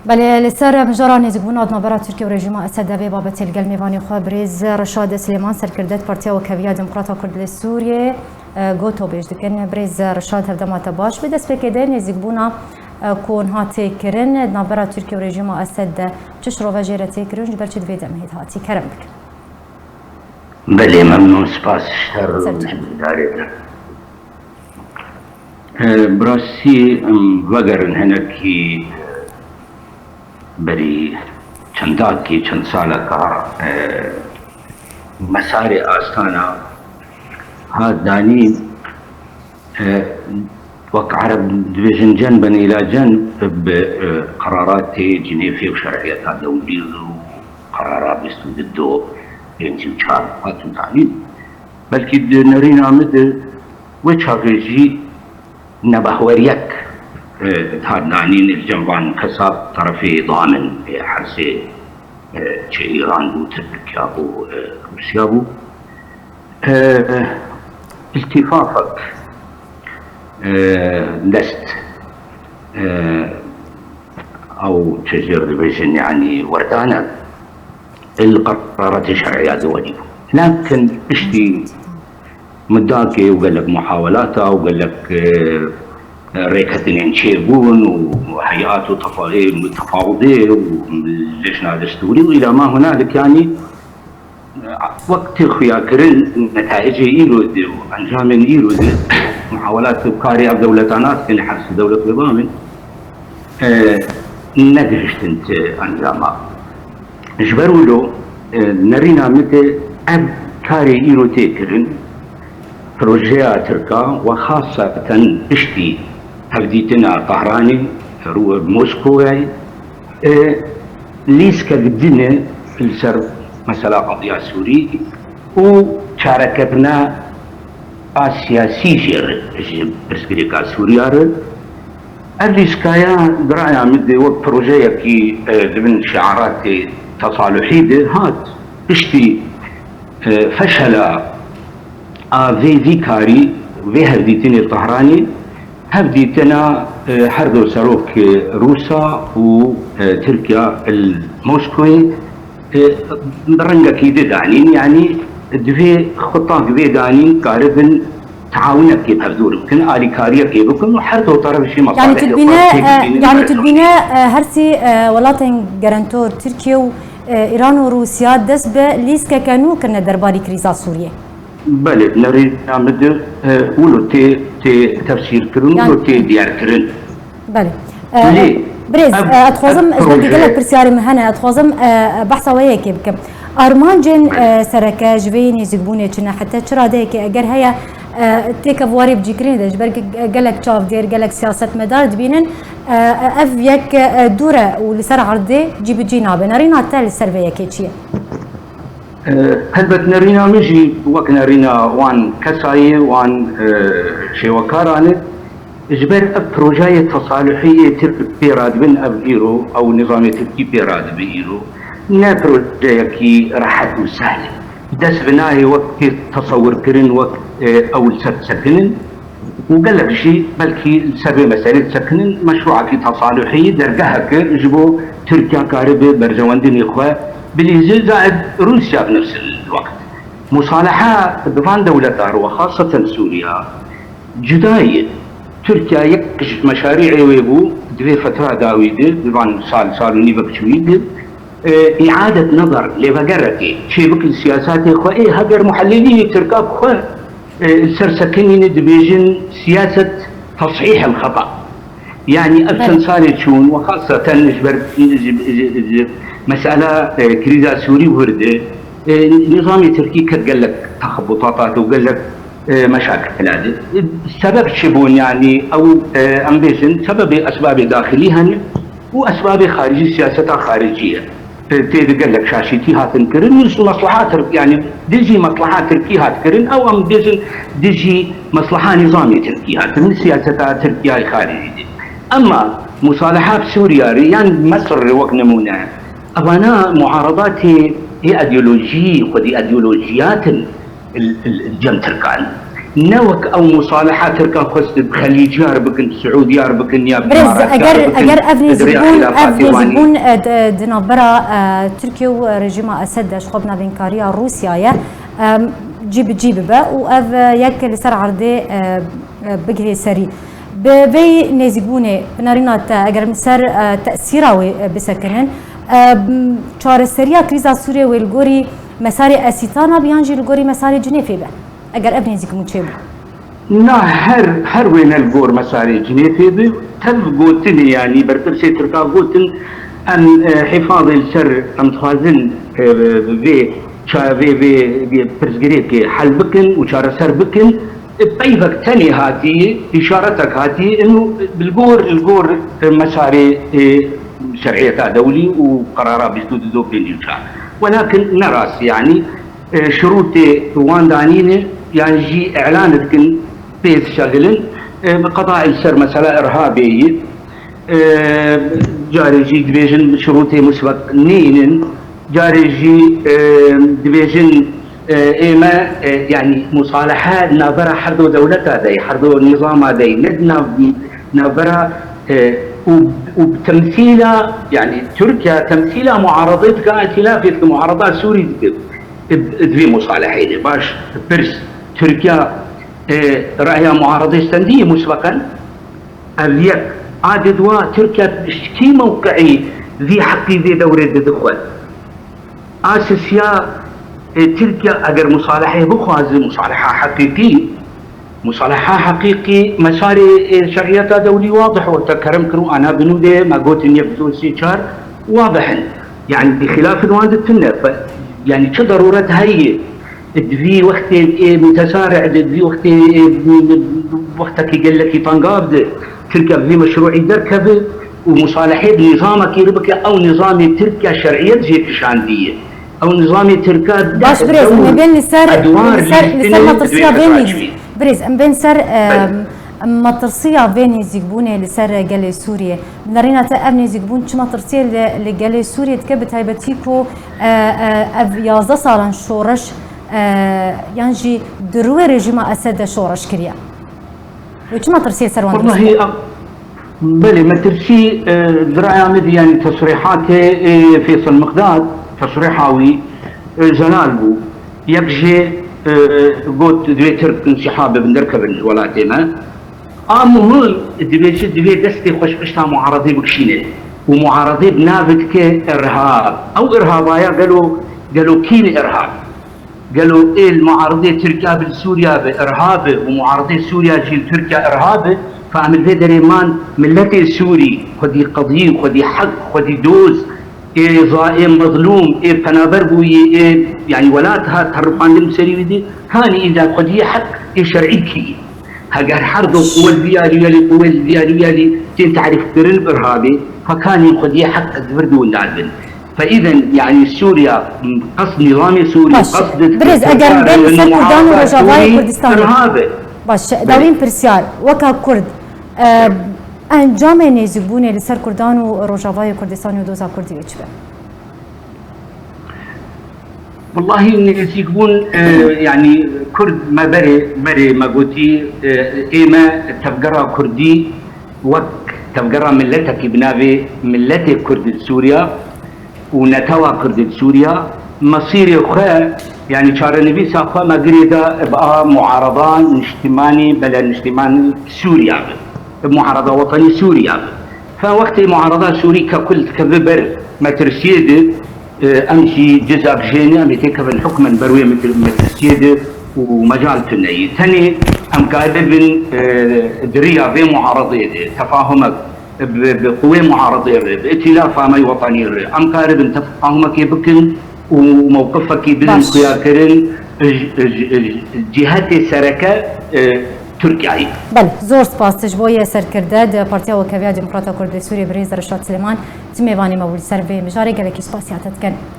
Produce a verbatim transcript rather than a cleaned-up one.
Belê, li ser mijara nêzîkbûna di navbera Tirkiye û rejîma Esed de vê babetê li gel mêvanê xwe birêz Reşad Silêman, serkirdeyê Partiya Wekheviya Demokrata Kurd li Sûriyê, e, gotobêj dikin. Birêz Reşad, hevdema te baş. Bi destpêkê de nêzîkbûna, e, ku niha tê kirin di navbera Tirkiye û rejîma Esed de çi şirove jê re tê kirin, ji ber çi di vê demê de hatî? Kerem bikin. Belê, memnûn, spas ji te re û ji guhdarê re. E, bi rastî, em, vegerin hinekî, e, berî çendakî, çend saleka, e, mesarê Astana hat danîn, e, wek Ereb dibêjin cenben îla cenb bi, e, qeraratê Cinêfê û şer'iyeta dewlî û qerara bîst û du do pêncî û çar hat danîn. Belkî di nerîna min de wê çaxê jî nebehweriyek, e, hat danîn li cem van kesa terefê damin, e, hersê, e, çi Îran bû, Tirkiya bû, e, Rûsya bû. E, îtîfaqek, e, dest, e, ew çi jê re dibêjin, yanî werdane li qeraratê şer'iyya de werî bû. Lakin piştî midakê û gelek muhawelata û gelek, e, rêketinên çêbûn û heyat û tefa-, tefawidê û cejna destûrî û îla ma hunalik, yanî, e, wek tê xuyakirin, netayicê îro de û encamên îro de muhawelat û karê ev dewletana dikin, her sê dewlet wê bamên, e, negihiştin ti encama. Ji ber wilo, e, nerîna min de ev karê îro tê kirin, projeya Tirka we xaseten piştî hevdîtina Tehranê rû Moskowayê, e, lîskek din e li ser mesela qediya Sûrî û çarekirina a siyasî jê re ji pirsgirêka Sûriya re. Ev lîskaya di raya min de wek projeyekî, e, di bin şiaratê tesaluhî de hat. Piştî, e, feşela a vê vî karî, vê hevdîtinê Tehranê, hevdîtina, e, her du serok, e, Rûsa û, e, Tirkiya li Moskowê, e, rengekî di danîn, yanî divê xwe tak vê danîn karibin taawunekê hevdûr bikin, alîkariyekê bikin û her du teref jî Yani mesalihê tu xwe dibîne, têk e, bibînin yani tu bere dibîne, e, her sî, e, welatên gerentor Tirkiye û, e, Îran û Rûsya dest bi lîskeke nû kirine derbarî krîza Sûriyê. Belê, nerîna min de, e, wilo tê, tê tefsîrkirin, Yani wilo tê diyarkirin. Belê. E, Lê birêz, ev, e, ez dixwazim, ev ji ber ku proje gelek pirsyarê min hene, ez dixwazim, e, behsa wê yekê bikim. Armancên, Belê. e, sereke ji vê nêzîkbûnê çi ne? Heta çi radeyekê eger heye, e, têkev warê bicîkirinê de, ji ber ge-, gelek çavdêr, gelek siyasetmedar dibînin, e, ev yek, e, dûr e û li ser erdê cîbicî nabe. Nerîna te li ser vê yekê çi ye? E, helbet nerîna min jî wek nerîna wan kesayê, wan, e, şêwekaran e. Ji ber ev projeyê tesaluhî yê Tirk pê radibin ev îro, ew nizamê Tirkî pê radibe îro, ne projeyekî rehet û sehl e. Dest bi nayê wek tê tesewirkirin, wek, e, ew li ser disekinin. Û gelek jî belkî li ser vê meselê disekinin, meşrûekî tesaluhî dergeheke ji bo Tirkiya karibe berjewendinê xwe bilîze, zaid Rûsya bi nefs el-weqt. Musaleha di van dewletan re, xaseten Sûriya, cuda ye. Tirkiya yek ji meşarî'ê wê bû, di vê fetra dawî de, di van sal, sal û nîvek çûyî de, e, îadet nezer, lêvegerekê çêbik li siyasatê xwe, ê heger muhelîlînê Tirka bi xwe, e, li ser sekinîne dibêjin siyaset tes'îh el xeta. Yanî ev Belê. çend salê çûn, we xaseten ji ber, ji, ji, ji, ji mesela, e, krîza Sûrî vir de, e, nizamê Tirkî ket gelek texebutata û gelek, e, meşakila de. E, sebeb çi bûn, yanî ew, e, em bêjin, sebebê esbabê daxilî hene û esbabê xaricî, siyaseta xaricî ye. E, tê de gelek şaşîtî hatin kirin û mesleha Tirk, yanî dijî mesleha Tirkî hat kirin, ew em bêjin dijî mesleha nizamê Tirkî hatin, siyaseta Tirkiyayê xaricî de. Emma musaleha bi Sûriya re yan Mesir re wek nimûne, evana muaredatê ê îdeolojî, xwedî îdeolojiyat in, il, il, il cem Tirkan. Ne wek ew musaleha Tirkan xwest bi Xelîciyar bikin, Siûdiyar bikin ya bi Birêz, Îmaratiyar eger, bikin, eger ev di nêzîkbûn, ev nêzîkbûn, e, di, di navbera, e, Tirkiye û rejîma Esed de ji xwe binavînkariya Rûsya ye, e, cî bi cî bibe û ev, e, yek li ser erdê, e, e, bigihê serî. Bi vê nêzîkbûnê, bi nerîna te, eger min ser, e, tesîra wê, e, bisekinin, e, çareseriya krîza Sûriyê wê li gorî mesarê Esîtana bi yan jî li gorî mesarê Cinêfê be? Eger ev nêzîkbûn çêbû. Na her, her wêne li gor mesarê Cinêfê bi, tev gotinê, yanî berpirsê Tirka gotin, em, e, hifazê li ser, em dixwazin, e, vê ça-, vê, vê, vê pirsgirêkê hel bikin û çareser bikin. E, peyvek tenê hatiye, îşaretek hatiye, inu li gor, li gor, e, mesarê, e, şer'iyeta dewlî û qerara bîst û du pêncî û çar. Welakin ne rast, yanî, e, şirûtê wan danîne, yan jî îlan dikin pê dişexilin, e, bi qeda li ser mesela irhabê yî. E, carê jî dibêjin şirûtê musbek nînin, carê jî, e, dibêjin, e, ême, e, yanî musalehe navbera her do dewleta de, her do nîzama de, ne nav-, navbera, e, û, û temsîla, yanî Tirkiye temsîla muaradê dike, îtîlafê dike, muarada Sûrî dike. Di vê musaleheyê de baş, pirs, Tirkiye, e, raya muaradê stendiye musbeqen? Ev yek. A di dua, Tirkiye ji kî mewqeî vî heqî vê dewrê dide xwe? A sisiya, e, Tirkiye eger musaleheyê bixwaze, musaleha heqîqî, musaleha heqîqî, mesarê, e, şeriyeta dewlî wadih o, te kerem kir û ana binû de me gotin yek, du, sê, çar wadih in. Yani bi xilafin wan de tune. Fe-, yani çi daruret heye? Di vî wextê, e, mutesarî de, di vî wextê, e, wextekî gelekî tengav de, Tirkiye bi vî meşruî derkeve û musalehê bi nîzamekî re bike, ew nîzamê Tirkiye şeriyet jê kişandiye. Ew nîzamê Tirkiye Baş deh birêz, em dewr ê bên li ser, edwar li ser, li ser jî matirsiya tune vê nîz-, çûyî. Birêz, em bên ser, Belê. em, matirsiya vê nêzîkbûnê li ser gelê Sûriyê. Bi nerîna te ev nêzîkbûn çi matirsiyê li, li gelê Sûriyê dike, bi taybetî ku, e, e, ev yazdeh salan şoreş, e, yan jî di rûyê rejîma Esed de şoreş kiriye? Wê çi metirsiyê li ser wan Wellahî, dibistîne? a, belê, metirsî, e, di raya min de, yanî tesrîhatê, e, Fêsal Miqdad, tesrîha wî, e, zelal bû. Yek jê, e, got, divê Tirk însiha bibin, derkevin ji welatê me. A muhim, divê çi, divê destê xwe ji pişta muaredê bikişîne. Û muaredê bi navê dike irhab. Ew irhabaya gelo, gelo kî ne irhab? Gelo ê li muaredê Tirkiye bi li Sûriye bi irhab e û muaredê Sûriye jî li Tirkiye irhab e? Fa em li vê derê man, miletê Sûrî, xwedî qedî, xwedî heq, xwedî doz, ê za-, ê mezlûm, ê penaber bûyî, ê, yanî welat hat herifandin bi serî wî dî, hanî îca xwediyê heq, ê şerî kî? Heger her do quwe li vî alî û ya lî, quwe li vî alî û ya lî tên tarîf kirin bi irhabê, fekanî xwediyê heq ez vir di windan bin. Fe îden, yanî Sûriya, qesd nîzamê Sûrî, Baş. qesd Birêz, eger em bên li ser Kurdan û Rojavayê Kurdistanê. Irhab e. Baş, Belê. dawîn pirsyar, weka Kurd, e, encamê nêzîkbûnê li ser Kurdan û Rojavayê Kurdistanê û doza Kurdî wê çi be? Wellahî nêzîkbûn, e, yanî Kurd me berê, berê me gotî, e, ê me tevgera Kurdî wek tevgera miletekî bi navê Miletê Kurd li Sûriya û Netewa Kurd li Sûriya mesîrê xwe, yanî çarenivîsa xwe me girê da bi a muarada niştimanî, bele niştiman Sûriya bi, muarada wetenî Sûriya bi. Fe wextê muarada Sûrî kekul dikeve ber metirsiyê de, e, em jî cizak jê ne, em ê têkevin hukmen ber wê metir-, metirsiyê de û mecal tune ye. Tenê em karibin, e, di riya vê muaredê de tefahumek bi, bi quwê muaredê re, bi îtîlafa me wetenî re, em karibin tefahumekê bikin û mewqifekî bidin Baş. xuyakirin ji, ji, ji cihetê sereke, e, Tirkiyeyê. Belê, zor spas ji bo yê serkirde di Partiya Wekheviya Demokrata Kurd li Sûriyê birêz Reşat Silêman, tu mêvanê me bû li ser vê mijarê, gelekî spasiya te dikin.